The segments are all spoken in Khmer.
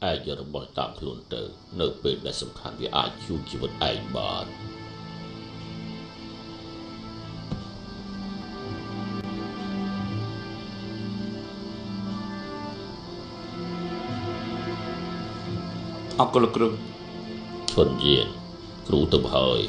ឯងយករំតាមខ្លួនទៅនៅពេលដែលសំខាន់វាអាចជួយជីវិតឯងបាន អរគុណលោកគ្រូ ឈុនយានគ្រូទៅហើយ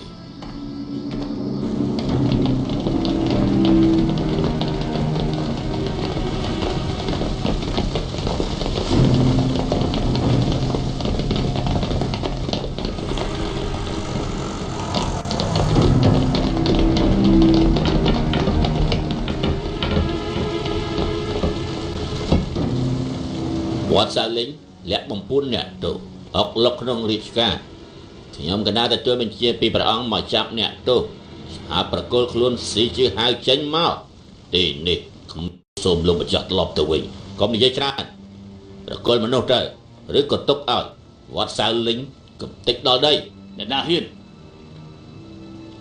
វត្តសាលិញលាក់បំពួនអ្នកទោសអុកលុកក្នុងរាជការខ្ញុំកណាទទួលបញ្ជាពីព្រះអង្គមកចាប់អ្នកទោសហើយប្រគល់ខ្លួនស៊ីជឿហៅចេញមកទីនេះខ្ញុំសូមលោកម្ចាស់ត្រឡប់ទៅវិញកុំនិយាយច្រើនប្រគល់មនុស្សទៅឬក៏ទុកឲ្យវត្តសាលិញកំតិចដល់ដី អ្នកណាហ៊ាន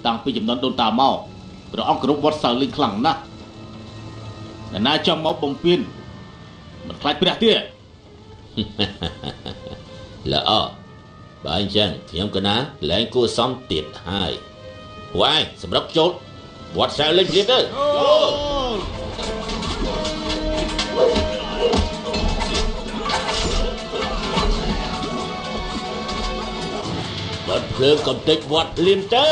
តាំងពីចំនួនដូនតាមកព្រះអង្គគោរពវត្តសាលិញខ្លាំងណាស់អ្នកណាចង់មកបំពេញមិនខ្លាចព្រះទេ ល្អបើអញ្ចឹងខ្ញុំកណាលែងគួរសមទៀតហើយពួកឯងសម្រុកចូលវត្តសាលិញភ្លាមទៅ បើភ្លើងកំតិចវត្តភ្លាមទៅ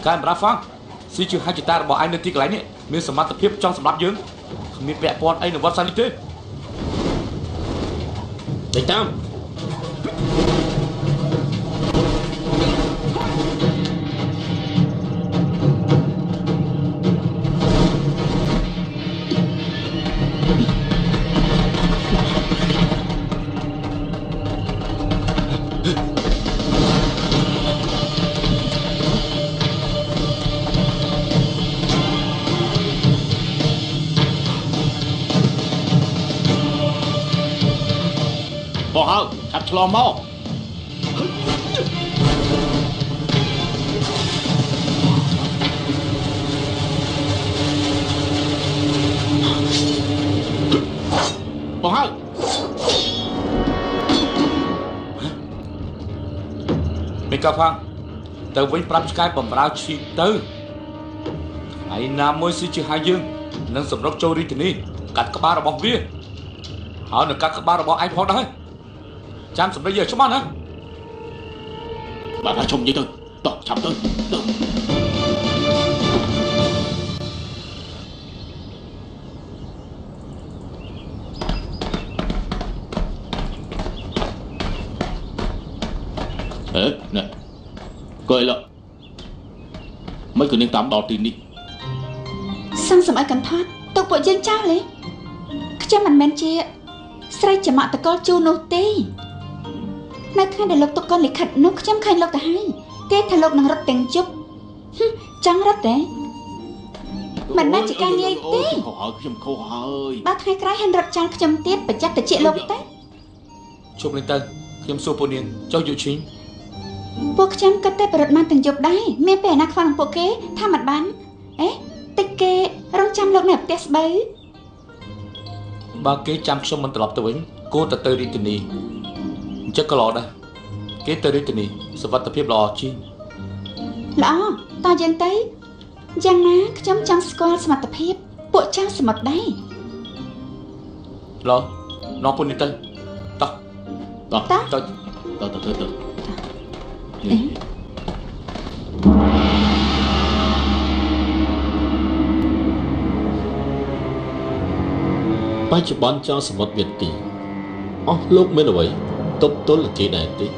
កែបរាហ្វាំងស៊ីជឿហាច់តារបស់ឯងនៅទីកន្លែងនេះមានសមត្ថភាពចង់សម្រាប់យើងគ្មានពាក់ព័ន្ធអីនឹងវត្តសានេះទេ ដេញតាម បងហើយឆាប់ឆ្លងមកបងហើយ មេកាហ្វាំងទៅវិញប្រាប់ឆ្កែបំរើឈីទៅថ្ងៃណាមួយស៊ីជឿឲ្យយើងនឹងសម្រុកចូលរាជធានីកាត់ក្បាលរបស់វាហើយនឹងកាត់ក្បាលរបស់ឯងផងដែរចាំសម្រាប់យើងច្បាស់ណា បាទថាឈុំនិយាយទៅតោះឆាប់ទៅទៅអេណែកុយលមិនក៏នាងតាមដល់ទីនេះ សឹងសំឲ្យកន្ធត់ទុកពួកយើងចោលទេខ្ញុំមិនមែនជាស្រីចំតកលជូននោះទេនៅថ្ងៃដែលលោកទុកកូនលិខិតនោះខ្ញុំឃើញលោកទៅហើយគេថាលោកនឹងរត់ទាំងជប់ចង់រត់ទេមិនមែនជាការងាយទេ ខុសហើយខ្ញុំខុសហើយ បើថ្ងៃក្រោយហ៊ានរត់ចោលខ្ញុំទៀតប្រយ័ត្នតិចលោកទេ ជប់លេងទៅខ្ញុំសួរពួកនាងចុះយូឈីង ពួកខ្ញុំគិតតែប្រត់បានទាំងយប់ដែរមានពេលណាខ្វល់នឹងពួកគេថាមិនបានអេតិចគេរងចាំលោកនៅផ្ទះស្បូវ បើគេចាំខ្ញុំមិនត្រឡប់ទៅវិញគួរតែទៅរាជធានីអញ្ចឹងក៏ល្អដែរ គេទៅរាជធានីសុវត្ថិភាពល្អជាងល្អតើយើងទៅយ៉ាងណាខ្ញុំចង់ស្គាល់សមត្ថភាពពួកចៅសមុទ្រដែរល្អនាំពួកនេះទៅតោះតោះទៅទៅទៅទៅបច្ចុប្បន្នចៅសមុទ្រវាទីអស់លោកមានអ្វីទប់ទល់គេដែរទេ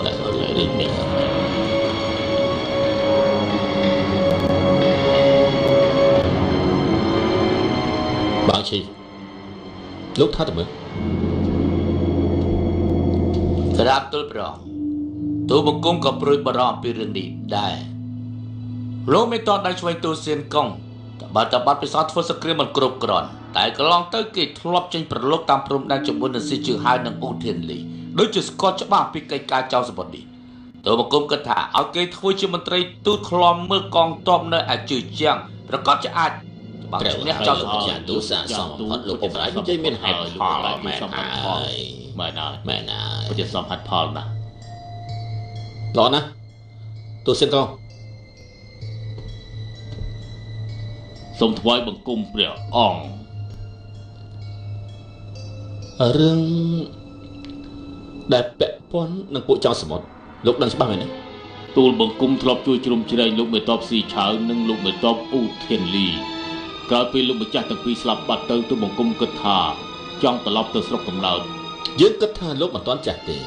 នេះបាងឈីលោកថាតើមើលក្រាបទូលព្រះអង្គទូបង្គំក៏ព្រួយបារម្ភពីរឿងនេះដែរលោកមេតបដៃឆ្វេងទូសៀនកុងតបើតបាត់ពិសោធន៍ធ្វើសង្គ្រាមមិនគ្រប់គ្រាន់តែកន្លងទៅគេធ្លាប់ចេញប្រឡូកតាមព្រំដែនជាមួយនឹងស៊ីជឿហើយនិងអ៊ូធានលីដូចជាស្គាល់ច្បាស់ពីកិច្ចការចៅសមុទ្រនេះទូបង្គំគិតថាឲ្យគេធ្វើជាមន្ត្រីទូតឃ្លាំមើលកងទ័ពនៅឯជឿជាងប្រកាសជាអាចច្បាស់ឈ្នះចៅសមុទ្រជាទូសាកសមបំផុតលោកអ៊ុំរាជនិយាយមានហេតុផលមែនហើយមែនហើយមែនហើយពិតជាសមហេតុផលណាស់ល្អណាស់ទូសៀនកងសូមថ្វាយបង្គំព្រះអង្គរឿងដែលពាក់ព័ន្ធនឹងពួកចៅសមុទ្រលោកដឹងច្បាស់មែនទេទូលបង្គំធ្លាប់ជួយជ្រោមជ្រែងលោកមេតបស៊ីឆៅនិងលោកមេតបអ៊ូធានលីក្រោយពេលលោកម្ចាស់ទាំងពីរស្លាប់បាត់ទៅទូលបង្គំគិតថាចង់ត្រឡប់ទៅស្រុកកំណើតយើងគិតថាលោកមិនទាន់ចាស់ទេ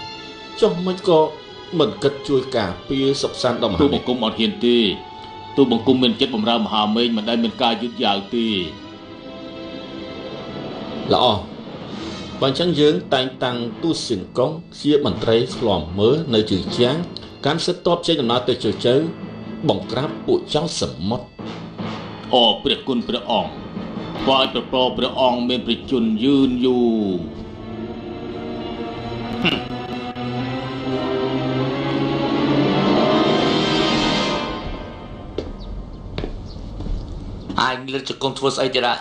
ចុះមិនក៏មិនគិតជួយការពារសុខសាន្តដល់មហាទូលបង្គំអត់ហ៊ានទេទូលបង្គំមានចិត្តបម្រើមហាមេឃមិនដែលមានការយឺតយ៉ាវទេល្អបើអញ្ចឹងយើងតែងតាំងទូសៀនកុងជាមន្ត្រីឃ្លាំមើលនៅជើងជាងកាន់សិទ្ធតបចេញដំណើរទៅជើជើបង្ក្រាបពួកចៅសមុទ្រអរព្រះគុណព្រះអង្គថ្វាយប្រប្រព្រះអង្គមានព្រះជន្មយឺនយូរអញលើកជង្គង់ធ្វើស្អីទៀតដែរ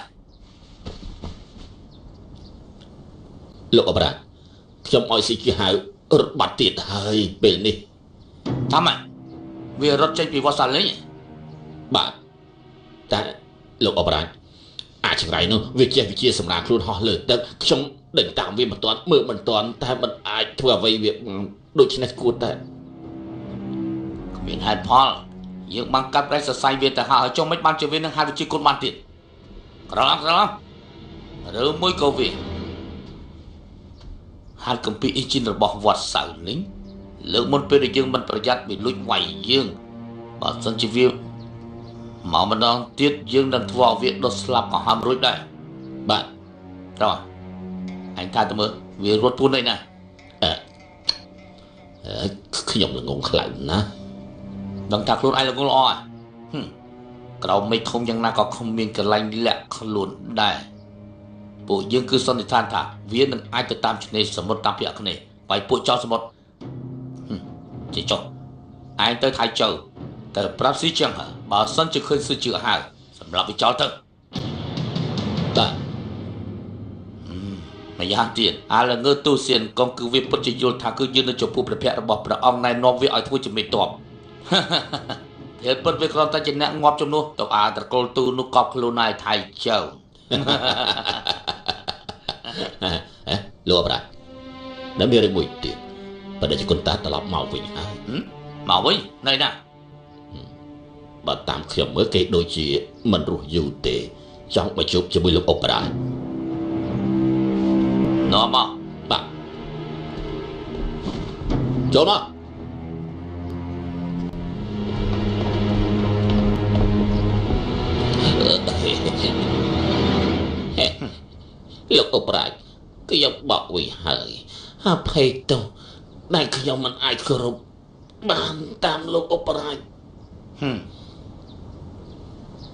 លោកអបរាជខ្ញុំឲ្យស៊ីជឿហៅរត់បាត់ទៀតហើយពេលនេះថាម៉េចវារត់ចេញពីវត្តសាលីងបាទតែលោកអបរាជអាចង្រៃនោះវាចេះវិជាសម្រាប់ខ្លួនហោះលើទឹកខ្ញុំដេញតាមវាមិនទាន់មើលមិនទាន់តែមិនអាចធ្វើអ្វីវាដូច្នេះគួរតែគ្មានហេតុផលយើងបានកាត់ប្រេះសរសៃវាទៅហើយចុះមិនបានជាវានឹងហៅវិជាគុណបានទៀតក្រឡំក្រឡំឬមួយក៏វាហាត់កំពីអ៊ីជីនរបស់វត្តសៅលីងលើកមុនពេលដែលយើងមិនប្រយ័ត្នវាលួចវាយយើងបើសិនជាវាមកម្ដងទៀតយើងនឹងធ្វើឲ្យវាដុតស្លាប់ក៏ហាមរួចដែរបាទតោះអញថាទៅមើលវារត់ពួនអីណាអឺខ្ញុំល្ងងខ្លៅណាស់ដឹងថាខ្លួនឯងល្ងងល្អហ៎ក្រោមមេឃធំយ៉ាងណាក៏គ្មានកន្លែងលាក់ខ្លួនដែរពួកយើងគឺសន្និដ្ឋានថាវានឹងអាចទៅតាមឆ្នេរសមុទ្រតាមភាគអាគ្នេយ៍បាយពួកចោលសមុទ្រចេះចុះឯងទៅថៃជើទៅប្រាប់ស៊ីជាងបើសិនជាឃើញស៊ីជឿហៅសម្រាប់វាចោលទៅបាទម្យ៉ាងទៀតអាលងើទូសៀនកុំគឺវាពិតជាយល់ថាគឺយើងនៅចំពោះព្រះភ័ក្ត្ររបស់ព្រះអង្គណែនាំវាឲ្យធ្វើជាមេតបធេតុពិតវាគ្រាន់តែជាអ្នកងាប់ជំនួសទៅអាត្រកូលទូនោះកប់ខ្លួនឯងថៃជើលោកអបរាជនៅមានរឿងមួយទៀតបដិជនតាត្រឡប់មកវិញហើយមកវិញនៅណាបើតាមខ្ញុំមើលគេដូចជាមិនរស់យូរទេចង់មកជួបជាមួយលោកអបរាជនាំមកបាទចូលមកលោកអបរាជខ្ញុំបកវិញហើយអភ័យទោសដែលខ្ញុំមិនអាចគោរពបានតាមលោកអបរាជ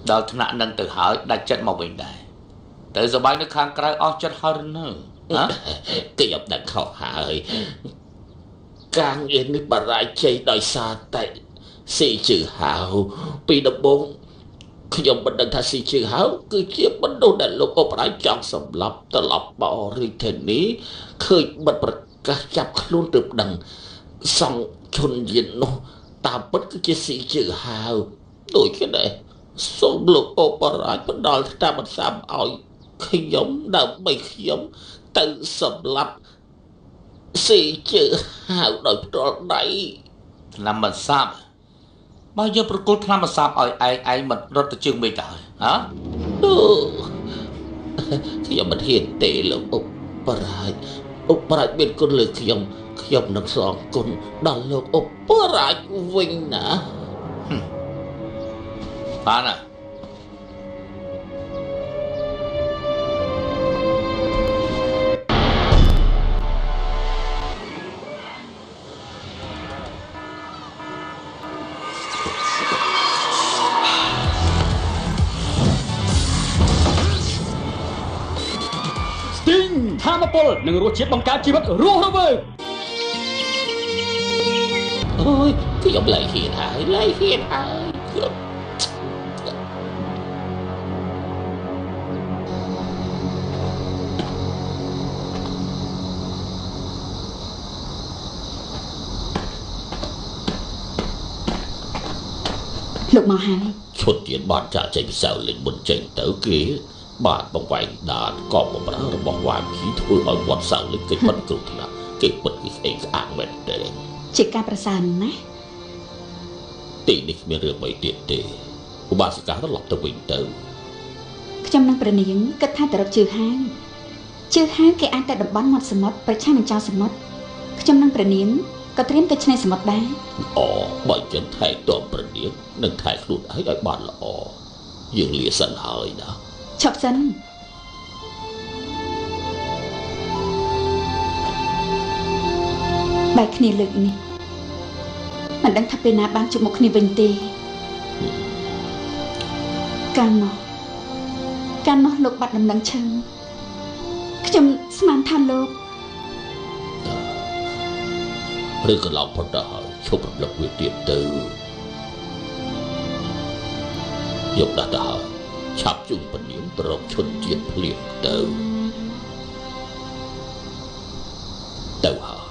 ដល់ថ្នាក់នឹងទៅហើយដាច់ចិត្តមកវិញដែរទៅសបាយនៅខាងក្រៅអស់ចិត្តហើយនៅហ៎ខ្ញុំដឹងខុសហើយការងារនេះបរាជ័យដោយសារតែស៊ីជឿហៅពីដំបូងខ្ញុំមិនដឹងថាស៊ីជឿហៅគឺជាមនុស្សដែលលោកអបរាជចង់សម្លាប់ត្រឡប់មករាជធានីឃើញបិទប្រកាសចាប់ខ្លួនទើបដឹង សង្ឃឈុនយាននោះតាមពិតគឺជាស៊ីជើហាវដូច្នេះសូមលោកឧបរាជផ្ដល់ថ្នាំបន្សាំឲ្យខ្ញុំដើម្បីខ្ញុំទៅសម្លាប់ស៊ីជើហាវដោយផ្ទាល់ដៃថ្នាំបន្សាបបើយើងប្រគល់ថ្នាំបន្សាបឲ្យឯងមិនរត់ទៅជើងមេឃទៅហើយហ៎ខ្ញុំមិនហ៊ានទេលោកឧបរាជឧបរាជមានគុណលើខ្ញុំខ្ញុំនឹងសងគុណដល់លោកឧបរាជវិញណាបានណា ធម្មពលនិងរសជាតិបង្កើតជីវិតរស់រវើក អូយខ្ញុំលែងហ៊ានហើយលែងហ៊ានហើយខ្ញុំ លោកមកហើយ ឈុតទៀតបានចាក់ចេញពីសៅលេងមុនចេញទៅគេបាទបង្វែងដាតកបបំរើរបស់វ៉ាមជីធ្វើឲ្យវត្តសៅលេងគេផិតគ្រោះថ្នាក់គេពិតគេស្អេកស្អាងមែនទេ ជាការប្រសើរណាស់ ទីនេះគ្មានរឿងអ្វីទៀតទេឧបាសិកាត្រឡប់ទៅវិញទៅ ខ្ញុំនឹងព្រះនាងគិតថាទៅរកជឿហាងជឿហាងគេអាចទៅតំបន់មាត់សមុទ្រប្រឆាំងនឹងចៅសមុទ្រខ្ញុំនឹងព្រះនាងក៏ត្រៀមទៅឆ្នេរសមុទ្រដែរ អូបើចឹងថែទាំព្រះនាងនិងថែខ្លួនឯងឲ្យបានល្អយើងលាសិនហើយណា ឈប់សិនបែកគ្នាលើកនេះមិនដឹងថាពេលណាបានជួបមុខគ្នាវិញទេកាលនោះលោកបាត់ដំណឹងឈឹងខ្ញុំស្មានថាលោក ឬក៏ឡោកផុតទៅហើយឈប់រំលឹកវាទៀតទៅយកដាក់ទៅហើយឆាប់ជូនពនាមទៅរកឈុនជាតិភ្លៀងទៅទៅហើយ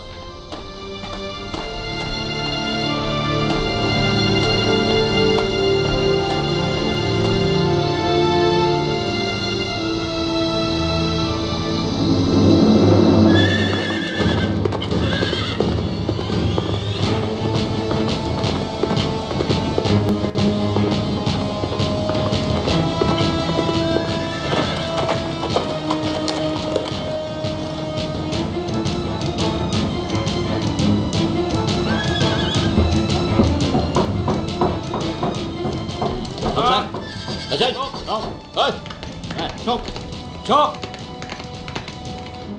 ឈប់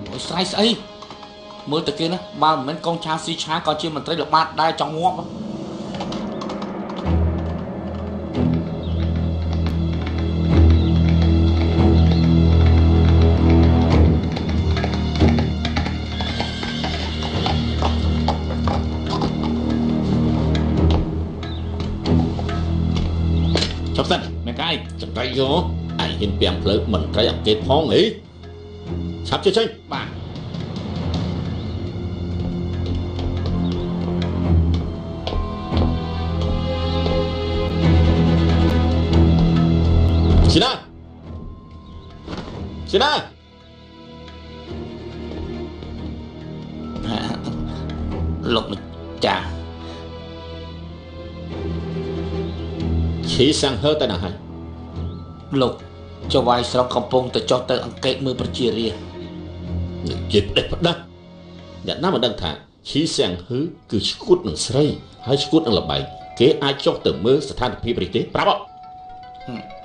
អូយស្រ័យស្អីមើលទៅគេណាបើមិនមែនកងឆាស៊ីឆាក៏ជាមន្ត្រីល្បាតដែរចង់ងាប់ ឈប់សិនមែនកាយចង្រៃយោឯងហ៊ានពាំងផ្លូវមន្ត្រីអង្កេតផងអីឆាប់ចេញ បាទ ស៊ីណាស៊ីណា លោកម្ចាស់ ឈីសាំងហឺទៅណាហើយ លោកចៅហ្វាយស្រុកកំពុងទៅចុះទៅអង្កេតមើលប្រជារាស្ត្រ និយាយផ្ដេសផ្ដាស់អ្នកណាមិនដឹងថាឈីសាំងហឺគឺឈួតនឹងស្រីហើយឈួតនឹងល្បែងគេអាចចុះទៅមើលស្ថានភាពនេះទេប្រាប់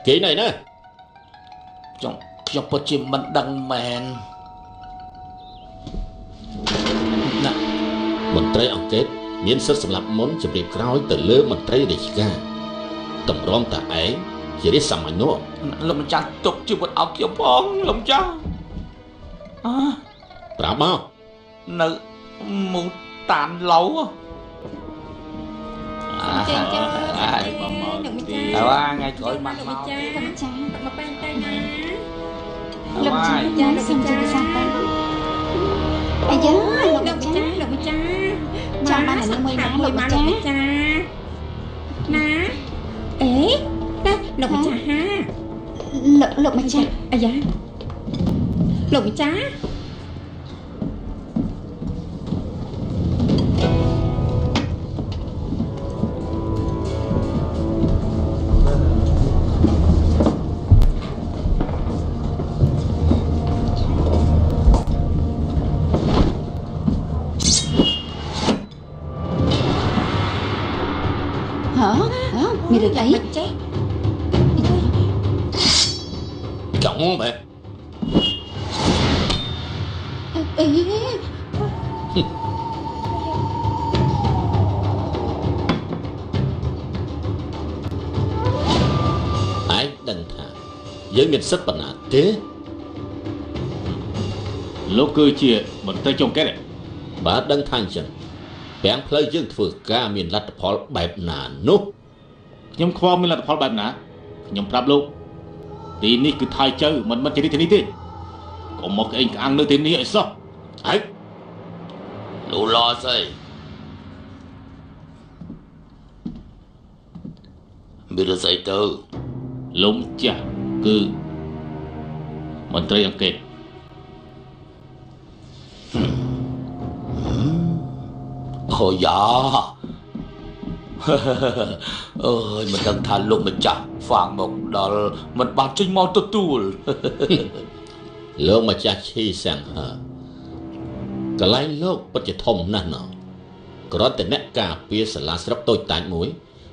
គេណៃណា ចង់ខ្ញុំពិតជាមិនដឹងមែនណាមន្ត្រីអង្កេតមានសិទ្ធិសម្រាប់មុនជម្រាបក្រោយទៅលើមន្ត្រីរាជការតម្រាំតាឯងជារាជសាមញ្ញនោះ លោកម្ចាស់ទុកជីវិតឲ្យខ្ញុំផងលោកម្ចាស់អើ ប្រាប់មក នៅមូតានឡូវ ចេញចេញ បងមក លោកម្ចាស់ តើថ្ងៃក្រោយមកមក ចា លោកម្ចាស់មកបែងតែណា លោកម្ចាស់ចា សូមជម្រាបសួរទៅអាយ៉ាលោកម្ចាស់ លោកម្ចាស់ ចង់បានអានេះមួយណាលោកម្ចាស់ណាអេណាលោកម្ចាស់ហាលោកម្ចាស់អាយ៉ាលោកម្ចាស់មានរឿងអីចេះចង់បែអេឯងដឹងថាយើងមានសិទ្ធិបណ្ណាទេលោកគឺជាមន្ត្រីចុងកេតបើដឹងថាអញ្ចឹងពាំងផ្លូវយើងធ្វើការមានលទ្ធផលបែបណានោះខ្ញុំខ្វល់មានលទ្ធផលបែបណាខ្ញុំប្រាប់លោកទីនេះគឺថៃជៅមិនជាទីនេះទេកុំមកក្អេងក្អាងនៅទីនេះឲ្យសោះហើយលូឡស្អីមានស្អីទៅលោកម្ចាស់គឺមន្ត្រីអង្កេតអូយ៉ាអើយមិនដឹងថាលោកម្ចាស់ហ្វាងមកដល់មិនបានចេញមកទទួលលោកម្ចាស់ឈីសាំងហើកន្លែងលោកពិតជាធំណាស់ណោះគ្រាន់តែអ្នកការពារសាលាស្រុកតូចតាចមួយ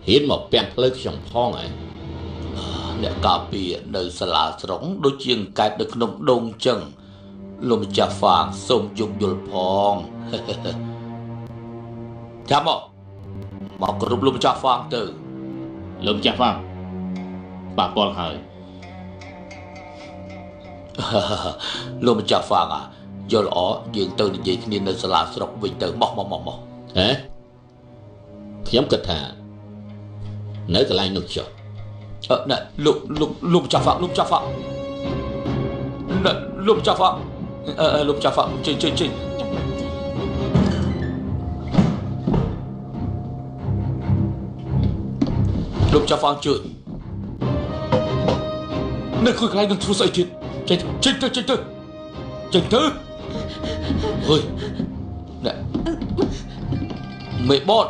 ហ៊ានមកពាំងផ្លូវខ្ញុំផងឯងអ្នកការពារនៅសាលាស្រុកដូចជាកែបនៅក្នុងដងចឹងលោកម្ចាស់ហ្វាងសូមយោគយល់ផងចាំមកគោរពលោកម្ចាស់ហ្វាងទៅលោកម្ចាស់ហ្វាងប៉ះពាល់ហើយលោកម្ចាស់ហ្វាងអាយល់ល្អយើងទៅនិយាយគ្នានៅសាលាស្រុកវិញទៅមកមកមកមកហេខ្ញុំគិតថានៅកន្លែងនោះចុះអឺណែលោកលោកលោកម្ចាស់ហ្វាងលោកម្ចាស់ហ្វាងណែលោកម្ចាស់ហ្វាងអឺលោកម្ចាស់ហ្វាងចេញចេញចេញលោកចាស់ហ្វាងជឿនៅខូចកន្លែងនឹងធ្វើស្អីទៀតចេញចេញទៅចេញទៅចេញទៅអើយណែមេបត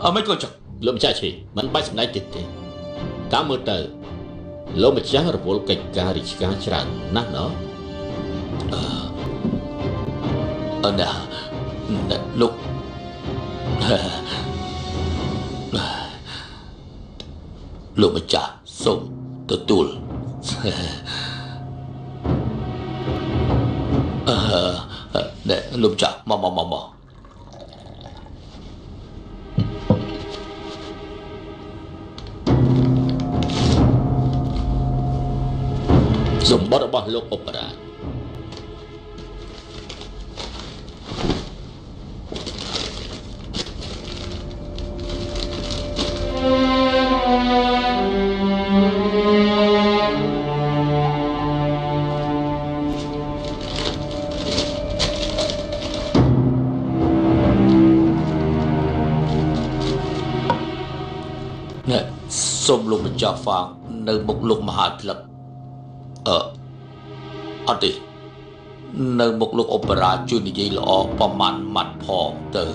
អឺមិនក៏ចឹងលោកម្ចាស់ឈីមិនបាច់សម្ដែងទៀតទេតាមមើលទៅលោកម្ចាស់រវល់កិច្ចការរាជការច្រើនណាស់ណោះអឺណែលោកលោកម្ចាស់សូមទទួលអឺណែលោកម្ចាស់មកមកមកមកសម្បត្តិរបស់លោកអបរាជ សូមលោកម្ចាស់ហ្វាងនៅមុខលោកមហាថ្លឹកអឺអត់ទេនៅមុខលោកអបរាជួយនិយាយល្អប្រមាណម៉ាត់ផងទៅ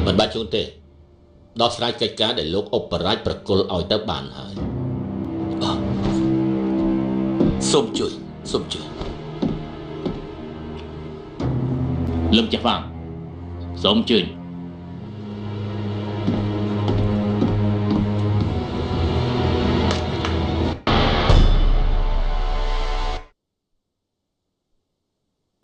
មិនបាច់ជូនទេដោះស្រាយកិច្ចការដែលលោកអបរាជប្រគល់ឲ្យទៅបានហើយសូមជួយសូមជួយលោកម្ចាស់ហ្វាងសូមអញ្ជើញ